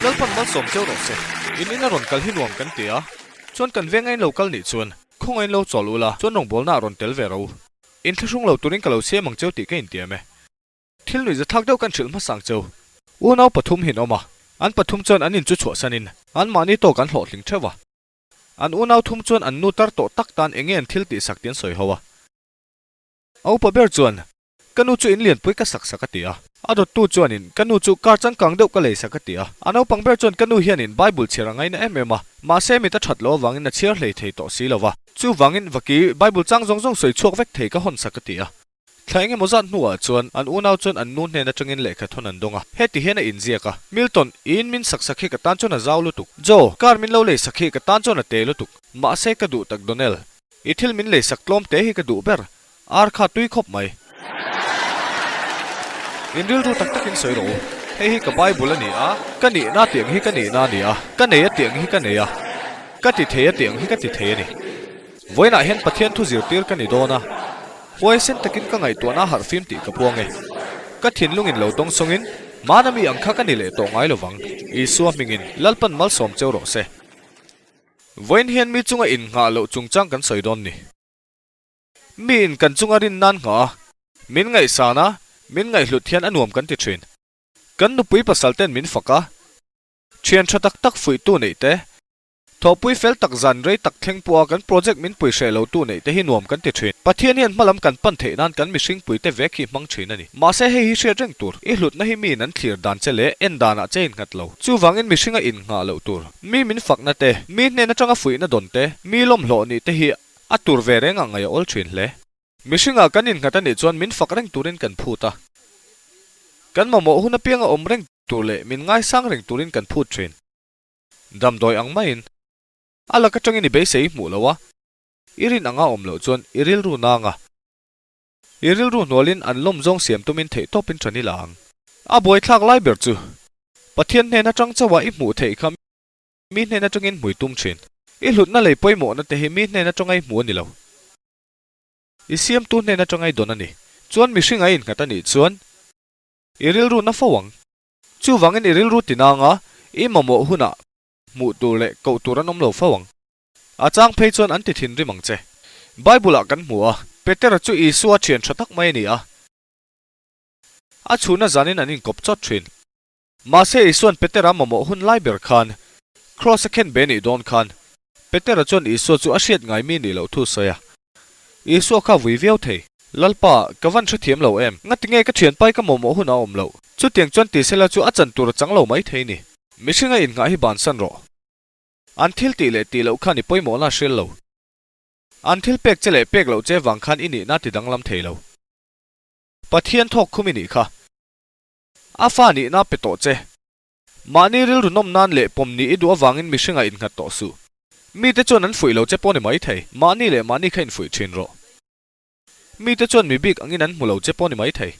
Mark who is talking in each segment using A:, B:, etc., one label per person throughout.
A: Lalpan malsawm cheu rawh se. In ina rawn kal hi nuam kan ti a, chuan kan venga in lo kal nih chuan khawngaih in lo chawl ula, chuan rawngbawlna ah rawn tel ve ro. In thlahrung lo turin ka lo siam ang cheu tih ka intiam e. Thil nuih zathlak deuh kan hrilh hmasa ang cheu. Unau pathum hi an awm a, an pathum chuan an in chu chhuahsanin an mahni tawk an hlawhtling theuh a. An unau thum chuan an nu tar tawh tak tan enge an thil tihsak tih an sawi ho a. A upa ber chuan, Ka nu chu in lianpui ka sak sak a ti a. A dawttu chuanin, Ka nu chu car changkang deuh ka lei sak a ti a. A naupang ber chuan, Ka nu hianin Bible chhiar a ngaina em em a, mahse mit a that loh avangin a chhiar hlei thei tawh si lo va. Chuvangin, Vaki, Bible chang zawng zawng sawi chhuak vek thei ka hawn sak a ti a. Thla engemaw zat hnuah chuan an unau chuan an nu hnen atangin lehkha thawn an dawng a. Heti hian a inziak a, Milton, i in min sak sak hi ka tan chuan a zau lutuk. Joe, car min lo lei sak hi ka tan chuan a te lutuk. Mahse ka duh tak Donnell, i thil min lei sak tlawm te hi ka duh ber. Ar kha tui khawp mai. In rilru tak takin sawi rawh u. Hei hi ka Bible a ni a, ka nihna tih ang hi ka nihna a ni a, ka nei a tih ang hi ka nei a, ka ti thei a tih ang hi ka ti thei a ni. Vawiinah hian Pathian thu zirtir ka ni dawn a, huaisen takin ka ngaihtuahna a harhfim tih ka puang e. Ka thinlungin lo dawng sawngin, Hmana mi ang kha ka ni leh tawh ngai lovang. Isua hmingin Lalpan malsawm cheu rawh se. Vawiin hian mi chunga innghah loh chungchang kan sawi dawn ni. Miin kan chunga rin nan nghah a, min ngaihsan a, min ngaihhlut hian a nuam kan ti thin. Kan nupui pasal ten min fak a, thian tha tak tak fuihtu neih te, thawhpui fel tak zan rei tak thleng pawha kan project min pui hreh lotu neih te hi nuam kan ti thin. Pathian hian hmalam kan pan theih nan kan mihring puite vek hi hmang thin a ni. Mahse hei hi hriat reng tur, i hlutna hi miin an thlir dan che leh en danah che innghat lo. Chuvangin mihringa innghah loh tur, mi min fakna te, mi hnen atanga fuihna dawn te, mi lawmhlawh nih te hi A tur ve reng ang ngaih a awl thin hle. Mihringah kan innghat a nih chuan min fak reng turin kan phut a. Kan mamawh hun apianga awm reng tur leh min ngaisang reng turin kan phut thin. Damdawi ang maiin a lak atangin i beisei i hmuh lo a, i rin anga awm loh chuan i rilru nang a. I rilru hnualin an lawm zawng siam tumin theihtawpin than i la ang. A buaithlak lai ber chu Pathian hnen atang chauha i hmuh theih kha Mi hnen atangin hmui tum thin. I hlutna lei pawimawhna te hi mi hnen atanga i hmu a ni lo. I siamtu hnen atanga i dawn a ni. Chuan mihring a innghat a nih chuan i rilru na fo ang. Chuvangin i rilru tinanga i mamawh hunah hmuh tur leh koh tur an awm lo fo ang. A chang phei chuan an ti thinrim ang che. Bible-ah kan hmu a, Petera chu Isua thian tha tak mai a ni a. A chhuna zanin an inkawp chawt thin. Mahse Isua'n Petera mamawh hun lai ber khan, Kraws a khen be nih dawn khan, Petera chuan Isua chu a hriat ngai mi nih loh thu sawi a. Isua kha vui viau thei. Lalpa, ka van hrethiam lo em? Ngatinge ka thianpai ka mamawh hun a awm loh? Chutiang chuan tisela chu a chan tur a chang lo mai thei ni. Mihringa innghah hi bansan rawh. An thil tih leh tih loh khan i pawimawhna a hrel lo. An thil pek che leh pek loh che vang khan i nihna ti danglam thei lo. Pathian thawk khum i nih kha. A fa nihna pe tawh che. Mahni rilru nawm nan leh pawm nih i duh avangin mihringah innghat tawh suh. Mite chuan an fuih lo che pawh ni mai thei. Mahni leh mahni kha infuih thin rawh. Mite chuan mi bik angin an hmu lo che pawh ni mai thei.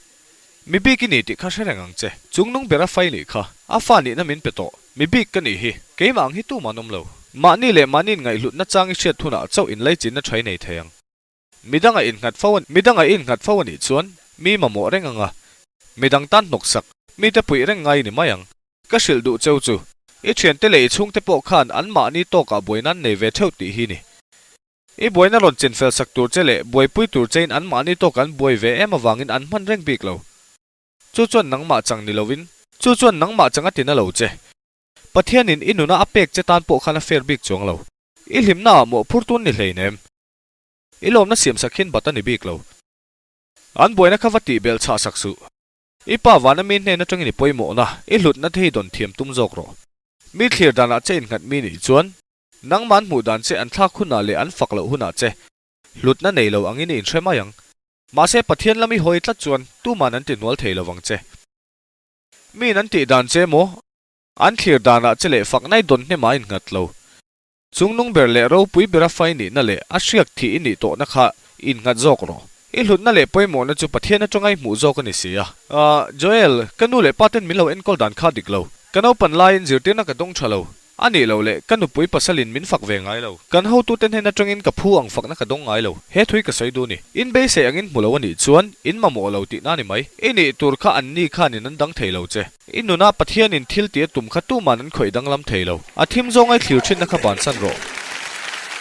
A: Mi bik i ni tih kha hre reng ang che. Chungnung bera fai nih kha. A fa nihna min pe tawh. Mi bik ka nih hi. Keimah ang hi tumah an awm lo. Mahni leh mahni inngaihhlutna chang i hriat hunah chauh inlaichinna tha i nei thei ang. Midanga innghat fo a Midanga i innghat fo a nih chuan mi mamawh reng anga midang tan hnawk sak, mite puih reng ngai ni mai ang. Ka hrilh duh cheu chu, i thiante leh i chhungte pawh khan anmahni tawkah buaina an nei ve theuh tih hi ni. I buaina rawn chinfel sak tur che leh buaipui tur chein anmahni tawkah an buai ve em avangin an hman reng bik lo. Chu chuan nangmah chang ni lovin, chu chuan nangmah chang a ti na lo che. Pathianin i nuna a pek che tan pawh khan a fair bik chuang lo. I hlimnaah mawhphur tun ni hleinem. I lawmna siam sak hin bat a ni bik lo. An buaina kha va tih belh chhah sak suh. I pa vana mi hnen atangin i pawimawhna, i hlutna te hi dawn thiam tum zawk rawh. Mi thlir danah che innghat mi nih chuan, nangmah an hmuh dan che an thlak hunah leh an fak loh hunah che hlutna nei lo angin i inhre mai ang. Mahse Pathian lam i hawi tlat chuan tuman an ti hnual thei lovang che. Miin an tih dan che maw? An thlir danah che leh fakna i dawn hnemah a innghat lo. Chungnung ber leh ropui bera fai nihna leh a hriak thih i nih tawhna kha innghat zawk rawh. I hlutna leh pawimawhna chu Pathian atanga i hmuh zawk a ni si a. Joel, ka nu leh pa ten min lo enkawl dan kha dik lo. Ka naupan laiin zirtirna ka dawng tha lo. A nih loh leh, ka nupui pasalin min fak ve ngai lo. Kan hotute hnen atangin ka phu ang fakna ka dawng ngai lo. He thui ka sawi duh ni. In beisei angin hmu lo a nih chuan, in mamawh lo tihna a ni mai. I nih tur kha an ni khanin an dang thei lo che. I nuna Pathianin thil tih a tum kha tuman an khawih danglam thei lo. A thim zawnga i thlir thinna kha bansan rawh.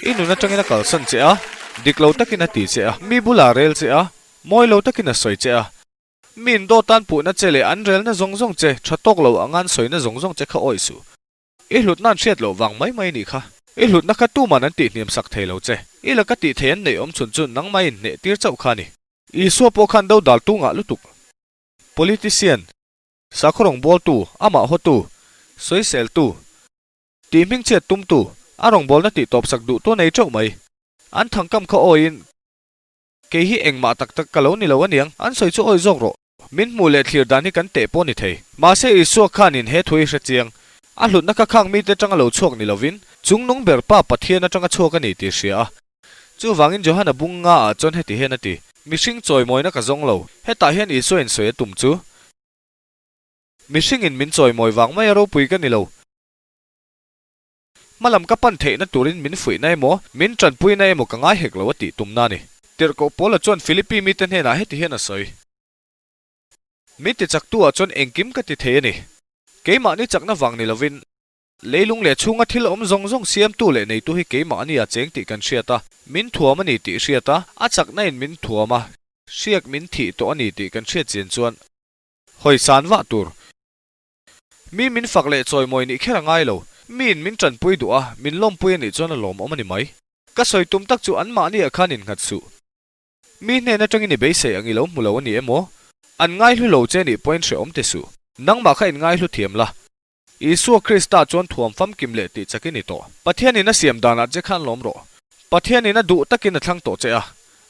A: I nun atangin a kalsan che a, dik lo takin a ti che a, mi bulah a rel che a, mawi lo takin a sawi che a. Mi in dawtan puhna che leh an relna zawng zawng che, tha tawk lo anga an sawina zawng zawng che kha awih suh. I hlutna an hriat loh vang mai mai nih kha. I hlutna kha tuman an tihhniam sak thei lo che. I laka tih thei an neih awm chhun chu nangmah inhneh tir chauh kha a ni. Isua pawh khan do dal tu ngah lutuk. Politician, sakhaw rawngbawltu, amah hawtu, sawiseltu, tih hmingchhiat tumtu, a rawngbawlna tih tawpsak duhtu a nei teuh mai. An thangkam kha awiin kei hi engmah tak tak ka lo ni lo aniang, an sawi chu awi zawk rawh. Min hmuh leh thlir dan hi kan teh pawh ni thei. Mahse Isua khanin he thu hi hre chiang. A hlutna kha khang mite atanga lo chhuak ni lovin, chungnung ber Pa Pathian atanga chhuak a ni tih hria a. Chuvangin Johana bung nga ah chuan heti hian a ti, Mihring chawimawina ka zawng lo. Hetah hian Isua in sawi a tum chu, Mihringin min chawimawi vang mai a ropui ka ni lo. Hmalam ka pan theihna turin min fuihna emaw, min tanpuina emaw ka ngai hek lo a tih tumna a ni. Tirhkoh Paula chuan Philippi mite hnenah heti hian a sawi, Min tichaktu ah chuan engkim ka ti thei a ni. Keimahni chakna vang ni lovin, leilung leh chhunga thil awm zawng zawng siamtu leh neitu hi keimah a nia cheng tih kan hriat a, min thuam a ni tih hriat a, a chakna in min thuam a, hriak min thih tawh a ni tih kan hriat chian chuan hawisan vah tur. Mi min fak leh chawimawi nih kher a ngai lo. Miin min tanpui duh a, min lawmpui a nih chuan a lawmawm a ni mai. Ka sawi tum tak chu anmahni ah khan innghat suh. Mi hnen atangin i beisei ang i lo hmu lo a ni emaw? An ngaihlu lo che nih pawhin hrehawm ti suh. Nangmah kha inngaihlu thiam la. Isua Krista chuan thuam famkim leh tih chakin i tawh. Pathianin a siam danah che khan lawm rawh. Pathianin a duh takin a thlang tawh che a.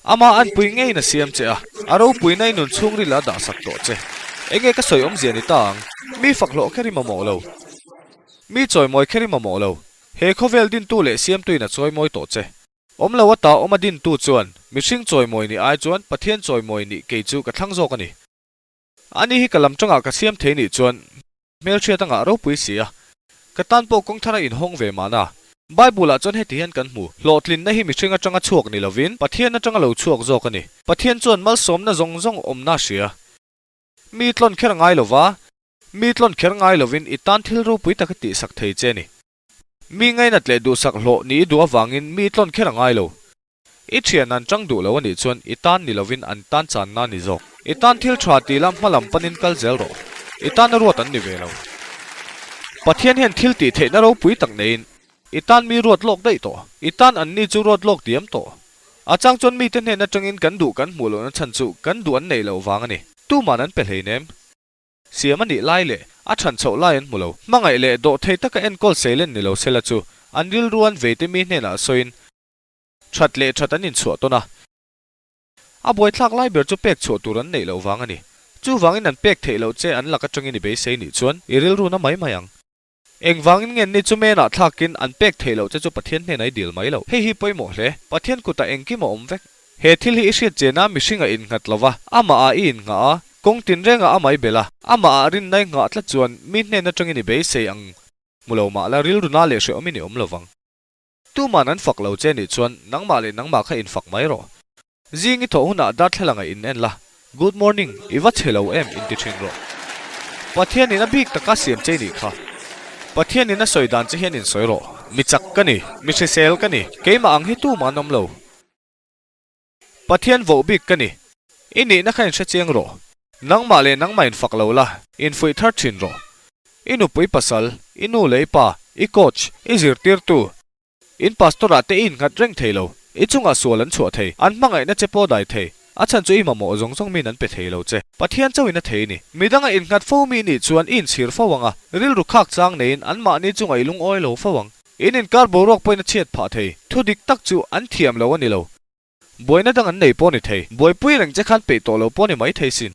A: Amah anpui ngeiin a siam che a. A ropuina i nun chhungril a dahsak tawh che. Enge ka sawi awmzia ni ta ang? Mi fak hlawh kher i mamawh lo. Mi chawimawi kher i mamawh lo. He khawvel dintu leh siamtuin a chawimawi tawh che. Awm lo ata awm a dintu chuan mihring chawimawi nih ai chuan Pathian chawimawi nih kei chu ka thlang zawk a ni. Ani hi ka lam tangah ka siam thei nih chuan hmelhriat a ngah ropui si a, ka tan pawh kawng thar a inhawng ve mahna. Bible ah chuan heti hian kan hmu, hlawhtlinna hi mihring atanga chhuak ni lovin Pathian atanga lo chhuak zawk a ni. Pathian chuan malsawmna zawng zawng awmna a hria. Mi tlawn kher ngai lova, mi tlawn kher ngai lovin i tan thil ropui tak a tihsak thei che a ni. Mi ngainat leh duhsak hlawh nih i duh avangin mi tlawn kher a ngai lo. I thian an tang duh lo a nih chuan i tan ni lovin an tan channa a ni zawk. I tan thil tha ti la hma lam panin kal zel rawh. I tan a ruat an ni ve lo. Pathian hian thil tih theihna ropui tak neiin i tan mi ruat lawk daih tawh. I tan an ni chu ruat lawk diam tawh. A chang chuan mite hnen atangin kan duh kan hmuh lohna chhan chu kan duh an neih loh vang a ni. Tuman an pe hleinem. Siam a nih lai leh a chhan chhoh lai an hmu lo. Hmangaih leh dawh thei taka enkawl seilen ni lo sela chu an rilru an veite mi hnenah sawiin that leh that an inchhuah tawn a. A buaithlak lai ber chu pek chhuah tur an neih loh vang a ni. Chuvangin an pek theih loh che an lak atangin i beisei nih chuan i rilru na mai mai ang. Engvangin nge ni chu menah thlakin an pek theih loh che chu Pathian hnenah i dil mai loh. Hei hi pawimawh hle. Pathian kutah engkim a awm vek. He thil hi i hriat chena mihring a innghat lo va, amah ah i innghah a, kawng tinrengah amah i belh a, amah ah rinna i nghah tlat chuan mi hnen atangin i beisei ang hmu lo mah la rilruna leh hrehawmin i awm lo vang. Tuman an fak lo che nih chuan nangmah leh nangmah kha infak mai rawh. Zing i thawh hunah darthlalang ah in en la, Good morning, i va chhe lo em inti thin rawh. Pathianin a bik taka siam che nih kha. Pathianin a sawi dan che hian insawi rawh. Mi chak ka ni, mi hrisel ka ni, keimah ang hi tumah an awm lo. Pathian voh bik ka ni, i nihna kha inhre chiang rawh. Nangmah leh nangmah infak lo la, infuih thar thin rawh. I nupui pasal, i nu leh i pa, i coach, i zirtirtu, In pastor ah te i innghat reng thei lo, i chungah sual an chhuah thei, an hmangaihna che pawh dai thei, a chhan chu i mamawh zawng zawng min an pe thei lo che. Pathian chauhin a thei ni. Midanga innghat fo mi nih chuan i inchhir fo ang a, rilru khak chang neiin anmahni chungah i lungawi lo fo ang. In inkar boruak pawhin a chhiat phah thei. Thu dik tak chu an thiam lo a ni lo. Buaina dang an nei pawh ni thei. Buaipui reng che khan peih tawh lo pawh ni mai thei sin.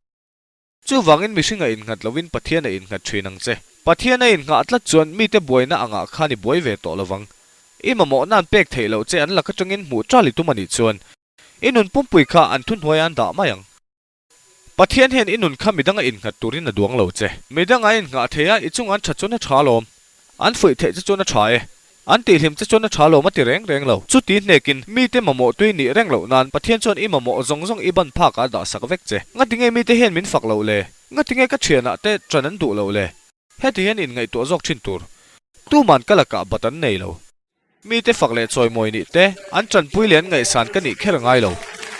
A: Chuvangin mihring a innghat lovin Pathian a innghat thin ang che. Pathian a innghah tlat chuan mite buaina angah khan i buai ve tawh lovang. I mamawhna an pek theih loh che an lak atangin hmuh ṭal i tum a nih chuan i nun pumpui kha an thuhnuaiah an dah mai ang. Pathian hian i nun kha midanga innghat turin a duang lo che. Midanga a innghah thei a, i chungah an ṭhat chuan a ṭha alawm. An fuih theih che chuan a tha e. An tihhlim che chuan a tha lo a ti reng reng lo. Chuti hnekin mite mamawh tui nih reng loh nan Pathian chuan i mamawh zawng zawng i ban phakah a dahsak vek che. Ngatinge mite hian min fak loh le? Ngatinge ka thianah te ṭan an duh loh le? Heti hian inngaihtuah zawk ṭhin tur. Tuman ka lakah bat an nei lo. Mite fak leh chawimawi nih te, an ṭanpui leh an ngaihsan ka nih kher a ngai lo.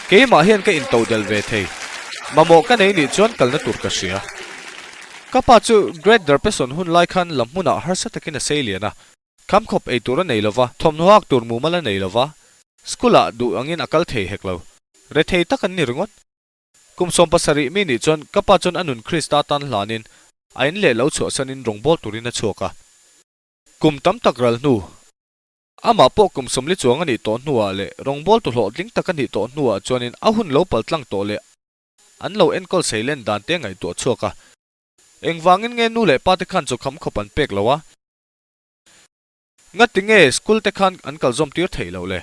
A: Keimah hian ka intodel ve thei. Mamawh ka nei nih chuan kalna tur ka hria. Ka pa chu Great Depression hun lai khan la hmunah harsa takin a sei lian a. Khamkhawp ei tur a nei lova, thawmhnaw hak tur mumal a nei lova, school-ah duh angin a kal thei hek lo. Rethei tak an ni ringawt. Kum 70 mi nih chuan ka pa chuan a nun Krista tan hlanin a in leh lo chhuahsanin rawngbawl turin a chhuak a. Kum tam tak ral hnu, amah pawh kum 40 chuang a nih tawh hnuah leh rawngbawltu hlawhtling tak a nih tawh hnuah chuanin a hun lo pal tlang tawh leh an lo enkawl seilen dan te ngaihtuah chhuak a. Engvangin nge nu leh pa te khan chaw kham khawp an pek lo a? Ngati nge school te khan an kal zawm tir theih loh le?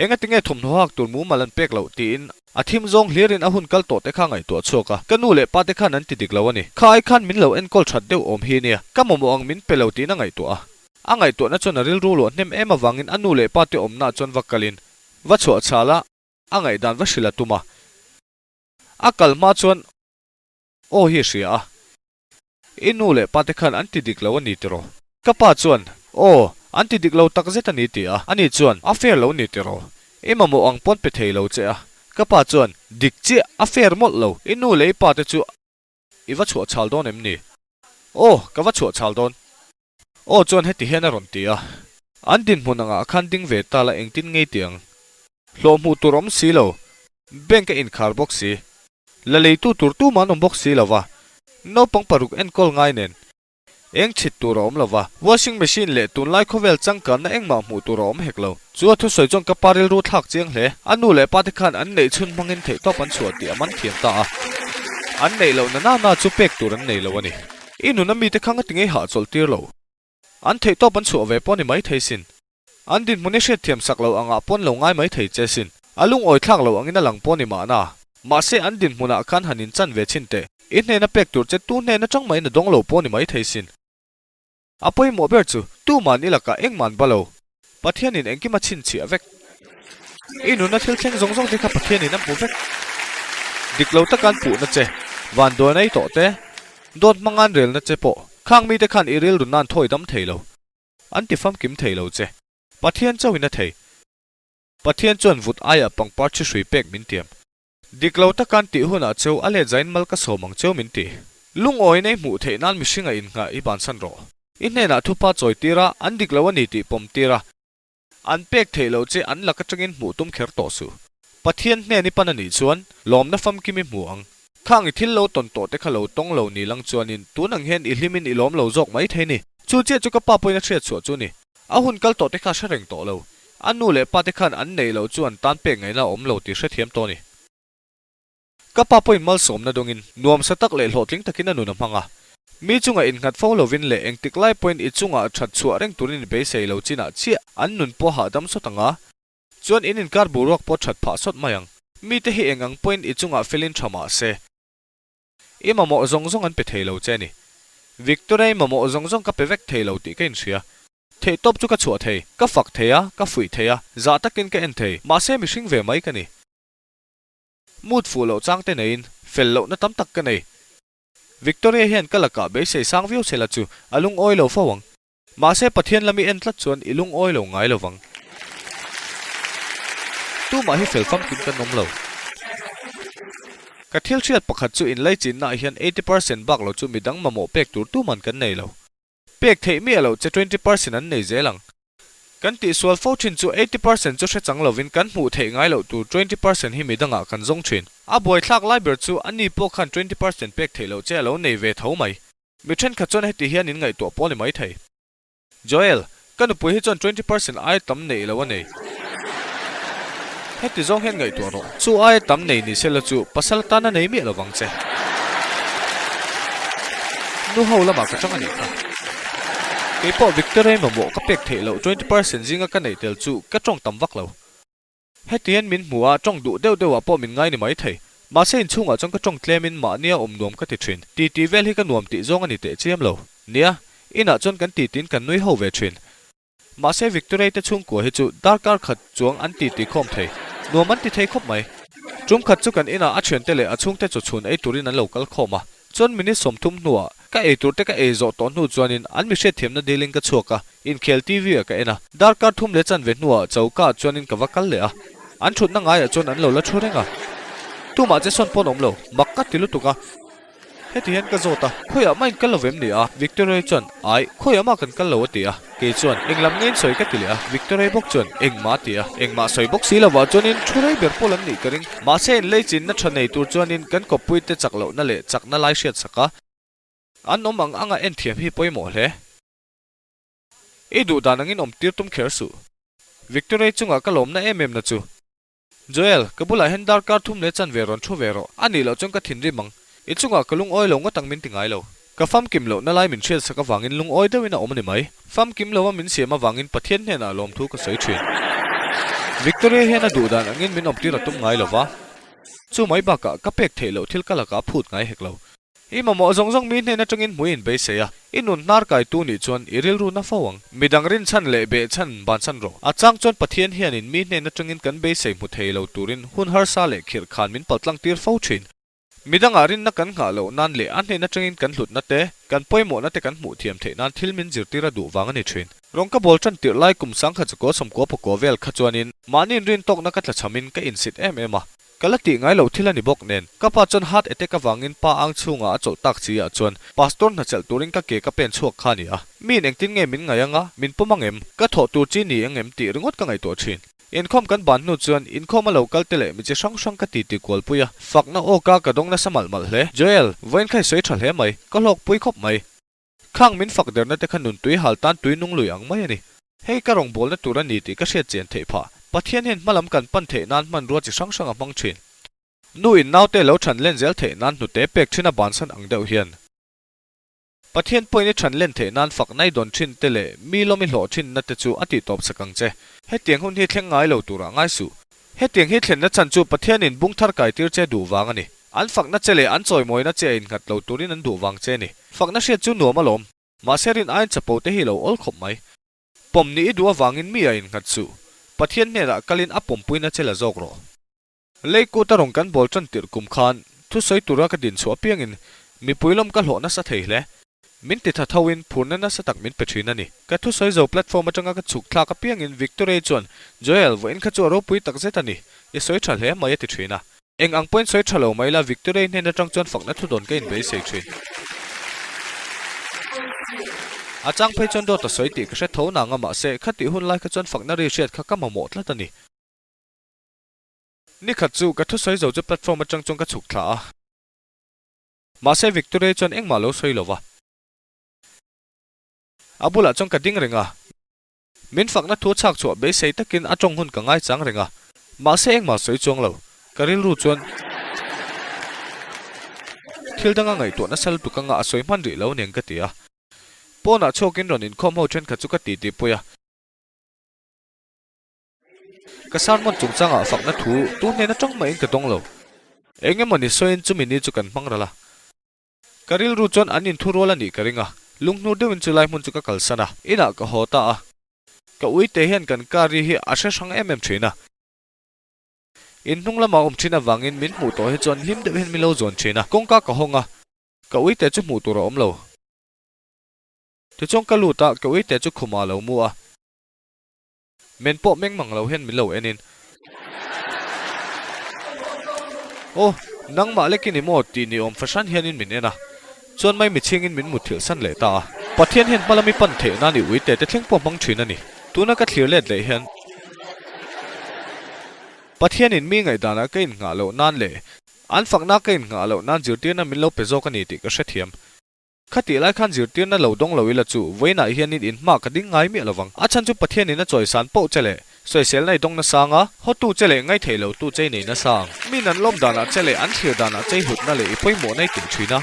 A: Engati nge thawmhnaw hak tur mumal an pek loh tiin a thim zawng hlirin a hun kal tawh te kha ngaihtuah chhuak a, ka nu leh pa te khan an ti dik lo a ni. Kha ai khan min lo enkawl that deuh awm hi nia, ka mamawh ang min pe lo tiin a ngaihtuah a. A ngaihtuahna chuan a rilru luah hnem em avangin a nu leh pa te awmnaah chuan va kalin va chhuah chhal a, a ngaihdan va hrilh a tum a. A kal hma chuan aw hi a hria a. I nu leh pa te khan an ti dik lo a ni tiraw? Ka pa chuan, Aw, an ti dik lo tak zet a ni ti a. Ani chuan, A fair lo ni tiraw? I mamawh ang pawn pe thei lo che a. Ka pa chuan, Dik chiah, a fair mawlh lo. I nu leh i pa te chu i va chhuah chhal dawn em ni? Aw, ka va chhuah chhal dawn. Aw chuan heti hian a rawn ti a. An dinhmun angah khan ding ve ta la engtin ngei ti ang? Hlawh hmuh tur awm si lo, bank a inkhar bawk si. La leitu tur tumah an awm bawk si lo va, naupang paruk enkawl ngai nen eng chhit tur a awm lo va, washing machine leh tunlai khawvel changkanna engmah hmuh tur a awm hek lo. Chu a thusawi chuan ka pa rilru thlak chiang hle. A nu leh pa te khan an neih chhun hmangin theihtawp an chhuah tih a man thiam ta a. An neih loh na nana chu pek tur an nei lo a ni. I nuna mite kha ngati ngei hahchawlh tir lo. An theihtawp an chhuah ve pawh ni maithei sin. An dinhmun i hriatthiam sak lo angah pawn lo ngai maithei che sin. A lungawi thlak lo angin a lang pawh ni mahna. Mahse an dinhmunah khan han inchan ve chhin teh. I hnena pek tur che tu hnen atang mahin a dawng lo pawh ni maithei sin. A pawimawh ber chu tuman i lakah engmah an ba lo. Pathianin engkim a chhinchhiah vek. I nunna thil thleng zawng zawng te kha Pathianin a hmu vek. Dik lo taka an puhna che, vanduai nei tawh te, dawt hmanga an relna che pawh khang mite khan i rilru nan thawi dam thei lo. An ti famkim thei lo che. Pathian chauhin a thei. Pathian chuan vut aiah pangpar chi hrui pek min tiam. Dik lo taka an tih hunah cheu a let zain mal ka sawm ang cheu min ti. Lungawi nei hmuh theih nan mihringa innghah i bansan rawh. I hnenah thupa chawi tir a, an dik lo a ni tih pawm tir a. An pek theih loh che an lak atangin hmuh tum kher tawh suh. Pathian hnen i pan a nih chuan lawmna famkim i hmu ang. Khang i thil lo tawn tawh te kha lo tawng lo ni lang chuanin tun ang hian i hlimin i lawm lo zawk mai thei ni. Chu chiah chu ka pa pawhin a hriat chhuah chu ni. A hun kal tawh te kha hre reng tawh lo. A nu leh pa te khan an neih loh chu an tan pek ngaihna a awm lo tih hrethiam tawh a ni. Ka pa pawhin malsawmna dawngin nuamsa tak leh hlawhtling takin a nun a hmang a. Mi chunga innghat fo lovin leh engtik lai pawhin i chungah that chhuah reng turin i beisei lo chinah chiah an nun pawh hahdam sawt ang a, chuan in inkar boruak pawh that phah sawt mai ang. Mite hi eng ang pawhin i chungah felin tha mah se. I mamawh zawng zawng an pe thei lo che a ni. Victoria i mamawh zawng zawng ka pe vek thei lo tih ka inhria. Theihtawp chu ka chhuah thei, ka fak thei a, ka fuih thei a, zah takin ka en thei, mahse mihring ve mai ka ni. Mood fuh loh chang te neiin fel lohna tam tak ka nei. Victoria hian ka lakah beisei sang viau se la chu a lungawi lo fo ang. Mahse Pathian lam i en tlat chuan i lungawi lo ngai lo vang. Tumah hi fel famkim kan awm lo. Ka thil hriat pakhat chu inlaichinnaah hian 80% bak lo chu midang mamawh pek tur tuman kan nei lo. Pek theih miah loh che 20% an nei zel ang. Kan tihsual fo thin chu 80% chu hre chang lovin kan hmuh theih ngai loh tur 20% hi midangah kan zawng thin. A buaithlak lai ber chu ani pawh khan 20% pek theih loh che a lo nei ve tho mai. Mi thenkhat chuan heti hian in ngaihtuah pawh a ni maithei. Joel, ka nupui hi chuan 20% aia tam neih lo a nei. Heti zawng hian ngaihtuah rawh. Chu aia tam nei ni sela chu pasal tan a nei miah lovang che. Nu ho lamah ka chang a nih kha. Kei pawh Victoria mamawh ka pek theih loh 20% zinga ka neih tel chu ka tawng tam vak lo. Heti hian min hmu a, tawng duh deuh deuhah pawh min ngai ni mai thei. Mahse inchhungah chuan ka tawng tlemin mahnia awm nuam ka ti thin. Titi vel hi ka nuam tih zawng a ni teh chiam lo. Nia, Inah chuan kan titiin kan nui ho ve thin. Mahse Victoria te chhungkua hi chu darkar khat chuang an titi khawm thei. Nuam an ti thei khawp mai. Tum khat chu kan inah a thiante leh a chhungte chaw chhun ei turin an lo kal khawm a. Chuan minute 30 hnuah ka ei tur te ka ei zawh tawh hnu chuanin an mi hriatthiamna dilin ka chhuak a, inkhel TV ah ka en a. Darkar thum leh chanve hnuah choka ah chuanin ka va kal leh a. An thutna ngaiah chuan an lo la thu reng a. Tumah che sawn pawn awm lo, mak ka ti lutuk a. Heti hian ka zawt a, khawiah mah in kal lo vem ni a? Victoria chuan, Ai, khawiah mah kan kal lo a ti a. Kei chuan, Englam nge in sawi ka ti leh a. Victoria bawk chuan, Engmah a ti a. Engmah sawi bawk si lovah chuanin thu rei ber pawl an nih ka ring. Mahse in lei chinna tha nei tur chuanin kan kawppuite chak lohna leh chakna lai hriat sak a. An awm ang anga en thiam hi pawimawh hle. I duh dan angin awm tir tum kher suh. Victoria chungah ka lawmna em em na chu. Joel, ka bulah hian darkar thum leh chanve rawn thu ve rawh. A nih loh chuan ka thinrim ang. I chungah ka lungawi lo ngawt ang min ti ngai lo. Ka famkim lohna lai min hriatsak avangin lungawi deuhin a awm a ni mai. Famkim lova min siam avangin Pathian hnenah lawmthu ka sawi thin. Victoria hian a duh dan angin min awmtir a tum ngai lo va. Chu mai bakah ka pek theih loh thil ka lakah a phut ngai hek lo. I mamawh zawng zawng mi hnen atangin hmui in beisei a, i nun hnar kaitu nih chuan i rilru na fo ang. Midang rinchhan leh behchhan bansan rawh. A chang chuan Pathian hianin mi hnen atangin kan beisei hmu thei lo turin hun harsa leh khirh khan min paltlang tir fo thin. Midangah rinna kan nghah loh nan leh a hnen atangin kan hlutna te, kan pawimawhna te kan hmuh thiam theih nan thil min zirtir a duh vang a ni thin. Rawng ka bawl tan tirh lai kum 1019 90 vel kha chuanin mahni inrintawkna ka tlachhamin ka insit em em a. Ka la tih ngai loh thil a ni bawk nen, ka pa chuan heart attack avangin pa ang chhungah a chawlh tak chi ah chuan pastor hna chelh turin ka ke ka pen chhuak kha a ni a. Miin engtin nge min ngaih anga, min pawm ang em? Ka thawh tur chi ni ang em tih ringawt ka ngaihtuah thin. Inkhawm kan ban hnu chuan inkhawm a lo kal te leh mi chi hrang hrang ka titi kualpui a, fakna awka ka dawng nasa malh malh hle. Joel, vawiin kha i sawi tha hle mai, ka hlawkpui khawp mai. Khang min fak derna te kha nun tui hal tan tui nung lui ang mai a ni. Hei ka rawngbawlna tur a ni tih ka hriat chian theih phah. Pathian hian hmalam kan pan theih nan hmanrua chi hrang hrang a hmang thin. Nu in naute lo than len zel theih nan hnute pek thin a bansan ang deuh hian. Pathian pawhin i than len theih nan fak nai dawn thin te leh mi lawm i hlawh thin na te chu a tih tawp sak ang che. Hetiang hun hi thleng ngai lo turah ngai suh. Hetiang hi thlenna chhan chu Pathianin bung thar kaitir che duh vang a ni. An fakna che leh an chawimawina che a innghat lo turin an duh vang che a ni. Fakna hriat chu nuam alawm. Mahse rin aiin chapo te hi lo awl khawp mai. Pawm nih i duh avangin mi a innghat suh. Pathian hnenah kalin a pawmpuina che la zawk rawh. Lei kut a rawn kan bawl tan tirh kum khan thusawi tura ka din chhuah apiangin mipui lawm ka hlawh nasa thei hle. Min ti tha tho in phurna nasa tak min pe thin a ni. Ka thusawi zo platform atanga ka chhuk thlak apiangin Victoria chuan, Joel, vawiin kha chu a ropui tak zet a ni. I sawi tha hle mai a ti thin a. Eng ang pawhin sawi tha lo mai la, Victoria hnen atang chuan fakna thu dawn ka inbeisei thin. A chang phei chuan dawt a sawi tih ka hre tho nang a mahse khatih hun lai kha chuan fakna ri hriat kha ka mamawh tlat a ni. Nikhat chu ka thusawi zo chu platform atang chuan ka chhuk thla a. Mahse Victoria chuan engmah lo sawi lo va. A bulah chuan ka ding reng a. Min fakna thu chhak chhuah beisei takin a tawng hun ka ngaichang reng a. Mahse engmah sawi chuang lo. Ka rilru chuan thil danga ngaihtuah nasa lutuk anga a sawi hman rih lo nen ka ti a. Pawnah chhuakin rawn inkhawm ho thenkhat chu ka titi pui a. Ka sermon chungchangah fakna thu tu hnen atang mahin ka dawng lo. Eng emaw ni sawiin chumi ni chu kan hmang ral a. Ka rilru chuan an inthurual a nih ka ring a, lunghnur deuhin chu lai hmun chu ka kalsan a, inah ka haw ta a. Ka uite hian kan car ri hi a hre hrang em em thin a. In hnung lamah awm thin avangin min hmuh tawh hi chuan hlim deuh hian min lo zawn thin a, kawngka ka hawng a, ka uite chu hmuh tur a awm lo. Tichuan ka lut a, ka uite chu khumah a lo mu a. Men pawh meng mang lo hian min lo en in. Aw, nangmah lek i ni maw tih ni awm fahran hianin min en a. Chuan mai michhingin min mutthilh san leh ta a. Pathian hian hma lami pan theih nan i ui te te thleng pawh hmang thin a ni. Tuna ka thlir let leh hian. Pathianin mi ngaihdanah ka innghah loh nan leh an fakna ka innghah loh nan zirtirna min lo pe zawk a ni tih ka hrethiam. Khatih lai khan zirtirna lo dawng lo ila chu vawiinah hianin in hma ka ding ngai miah lovang. A chhan chu Pathianin a chawisan poh che leh sawiselna i dawng nasa ang a, hawtu che leh ngaithei lo tu che i nei nasa ang. Min an lawm danah che leh an thlir danah che i hlutna leh i pawimawhna i tih thin a.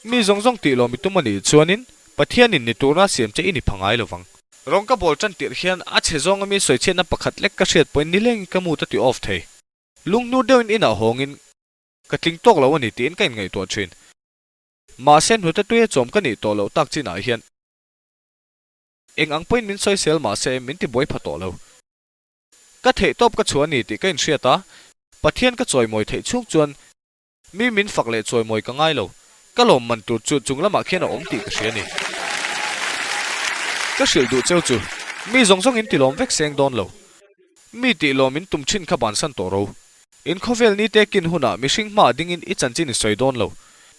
A: Mi zawng zawng tih lawm i tum a nih chuanin Pathianin ni tura siam che i ni pha ngai lovang. Rawng ka bawl tan tirh hian a chhe zawnga mi sawichhiatna pakhat lek ka hriat pawhin nilengin ka mood a ti off thei. Lunghnur deuhin inah hawngin ka tling tawk lo a ni tiin ka inngaihtuah thin. Mahse hnute tuia chawm ka nih tawh loh tak chinah hian eng ang pawhin min sawisel mahse min ti buai pha tawh lo. Ka theih tawp ka chhuah a ni tih ka inhriat a, Pathian ka chawimawi theih chhung chuan Mi min fak leh chawimawi ka ngai lo. Ka lawm man tur chu chung lamah khian a awm tih ka hria a ni. Ka hrilh duh cheu chu, mi zawng zawng in tilawm vek seng dawn lo. Mi tih lawm in tum thin kha bansan tawh ro. In khawvel ni te kin hunah mihring hmaah dingin i chanchin i sawi dawn lo.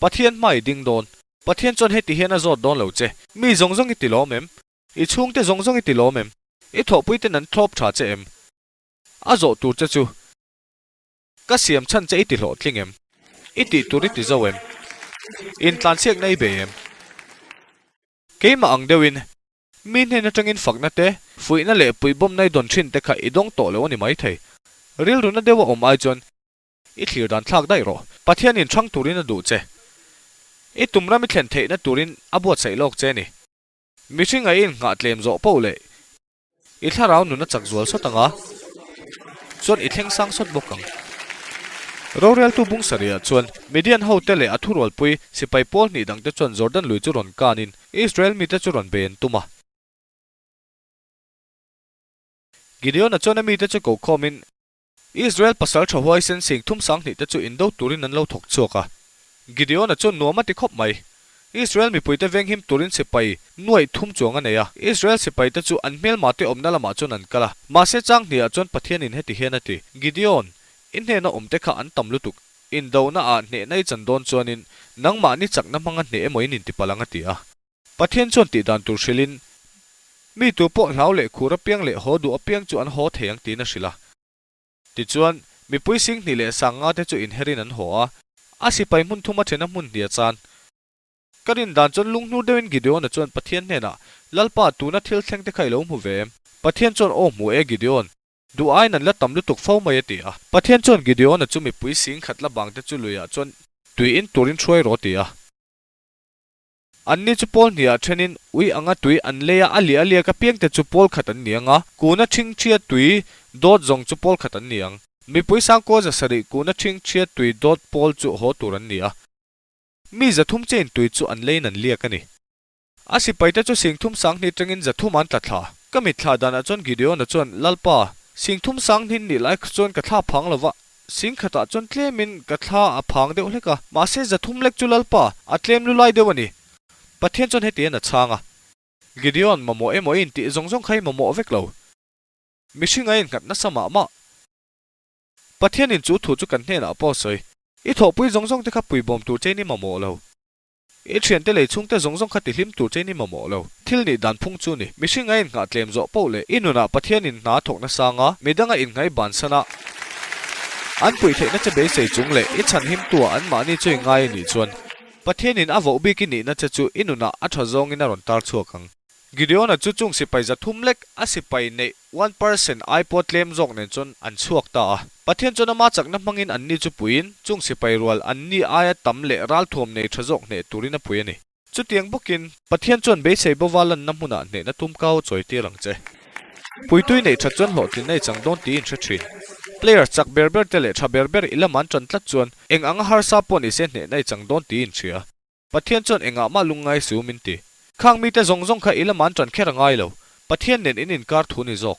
A: Pathian hma i ding dawn. Pathian chuan heti hian a zawt dawn lo che. Mi zawng zawng i tilawm em? I chhungte zawng zawng i tilawm em? I thawhpuiten an thlawp tha che em? A zawh tur che chu. Ka siam chhan che i ti hlawhtling em? I tih tur i ti zo em? Intlansiakna i bei em? Keimah ang deuhin, mi hnen atangin fakna te, fuihna leh puihbawmna i dawn thin te kha i dawng tawh lo a ni maithei. Rilruna deuh a awm ai chuan i thlir dan thlak daih rawh. Pathianin chhang turin a duh che. I tum ram i thlen theihna turin a buatsaih lawk che a ni. Mihring a i innghah tlem zawh poh leh I thlarau nun a chak zual sawt ang a, chuan i thleng sang sawt bawk ang. Roreltu bung sarihah chuan Midian hote leh a thurualpui sipai pawl hnih dangte chuan Jordan lui chu rawn kanin Israel mite chu rawn bei an tum a. Gideon-a chuan a mite chu kokhawmin Israel pasal tha huaisen sing thum sanghnih te chu indo turin an lo thawk chhuak a. Gideon-a chuan nuam a ti khawp mai. Israel mipuite venghim turin sipai nuaih thum chuang a nei a. Israel sipaite chu an hmelmate awmna lamah chuan an kal a. Mahse chang hniah chuan Pathianin heti hian a ti, Gideon, i hnena awmte kha an tam lutuk. Indona ah hnehna i chan dawn chuanin nangmahni chakna hmanga hneh emaw in intipalh ang a ti a. Pathian chuan tih dan tur hrilhin, Mi tu pawh hlau leh khur apiang leh haw duh apiang chu an haw thei ang tiin a hrilh a. Tichuan, mipui singhnih leh sanga te chu inherin an haw a, a sipai hmun thum a then a hmun hnih a chan. Ka rin dan chuan lunghnur deuhin Gideon-a chuan Pathian hnenah, Lalpa, tuna thil thleng te kha i lo hmu ve em? Pathian chuan, Aw hmu e, Gideon. Duh aiin an la tam lutuk fo mai a ti a. Pathian chuan Gideon-a chu mipui singkhat la bang te chu luiah chuan tui in turin hruai rawh a ti a. Anni chu pawl hniah thenin ui anga tui an lei a, a liah a liak apiangte chu pawl khat an ni ang a, kuna ṭhingṭhia tui dawt zawng chu pawl khat an ni ang. Mipui sangkaw zasarih kuna ṭhingṭhia tui dawt pawl chu haw tur an ni a, mi zathum chein tui chu an leiin an liak a ni. A sipaite chu singthum sanghnih tangin zathum an tla thla. Ka mitthla danah chuan Gideon-a chuan, Lalpa, singthum sanghnih nih lai kha chuan ka thla phang lo va, Singkhatah chuan tlemin ka thla a phang deuh hlek a, mahse zathum lek chu Lalpa, a tlem lu lai deuh a ni. Pathian chuan heti hian a chhang a, Gideon, mamawh emaw i intih zawng zawng kha i mamawh vek lo. Mihring a innghat nasa mah mah. Pathianin chu thu chu kan hnenah pawh a sawi. I thawhpui zawng zawng te kha puibawm tur chein i mamawh lo. I thiante lei chhungte zawng zawng kha tihlim tur chein i mamawh lo. Thil nih dan phung chu ni. Mihring a innghah tlem zawh poh leh i nunah Pathianin hna a thawk nasang a, midanga innghai bansan a, an puih theihna che beisei chung leh i chhanhimtua anmahni chu i ngai a nih chuan Pathianin a voh bik i nihna che chu i nunah a tha zawngin a rawn tar chhuak ang. Gideon-a chu chung sipai zathum lek a sipai neih one percent ai pawh tlem zawk nen chuan an chhuak ta a. Pathian chuan ama chakna hmangin anni chu puiin, chung sipai rual anni aia tam leh ralthuam nei tha zawk hneh turin a pui a ni. Chutiang bawkin, Pathian chuan beisei bova lanna hmunah hnehna tumkau chawi tir ang che. Puitui neih that chuan hlawhtlinna i chang dawn tiin hre thin. Player chak ber ber te leh tha ber ber i lam an tan tlat chuan eng anga harsa pawh nise hnehna i chang dawn tiin hria. Pathian chuan engah mah lungngai su min ti. Khang mite zawng zawng kha i lamah an ṭan kher a ngai lo. Pathian nen in inkar thu ni zawk.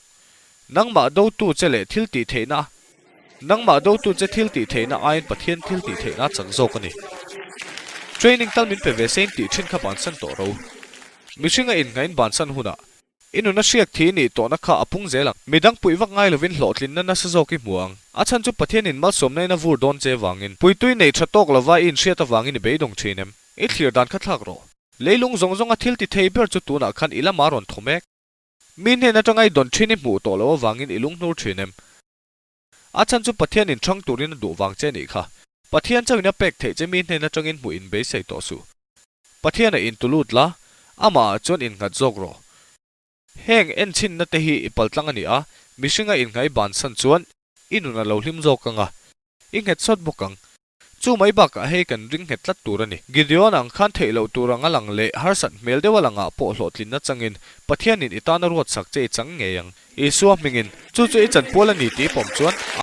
A: Nangmah dotu che leh thil tih theihna Nangmah dotu che thil tih theihna aiin Pathian thil tih theihna a chak zawk a ni. Training tal min pe ve se in tih ṭhin kha bansan tawh ro. Mihringa innghain bansan hunah I nuna hriak thi nih tawhna kha a pung zel ang. Midang puih vak ngai lovin hlawhtlinna nasa zawk i hmu ang. A chhan chu Pathianin malsawmna in a vur dawn che vangin, puitui neih tha tawk lova i inhriat avangin i beidawng thin em? I thlir dan kha thlak rawh. Leilung zawng zawnga thil ti thei ber chu tunah khan i lama rawn thaw mek. Mi hnen atanga i dawn thin i hmuh tawh loh avangin i lunghnur thin em? A chhan chu Pathianin chhang turin a duh vang che nih kha. Pathian chauhin a pek theih che mi hnen atangin hmuh in beisei tawh suh. Pathianah in tulut la, amahah chuan innghat zawk rawh. Heng enchhinna te hi i paltlang a ni a, mihringa innghai bansan chuan i nun a lo hlim zawk ang a, i nghet sawt bawk ang. Chu mai bakah hei kan ring nghet tlat tur a ni. Gideon ang khan theih loh tur anga lang leh harsat hmel deuha langah pawh hlawhtlinna changin Pathianin i tana ruatsak che i chang ngei ang. Isua hmingin, chu chu i chanpual a ni tih pawm chuan.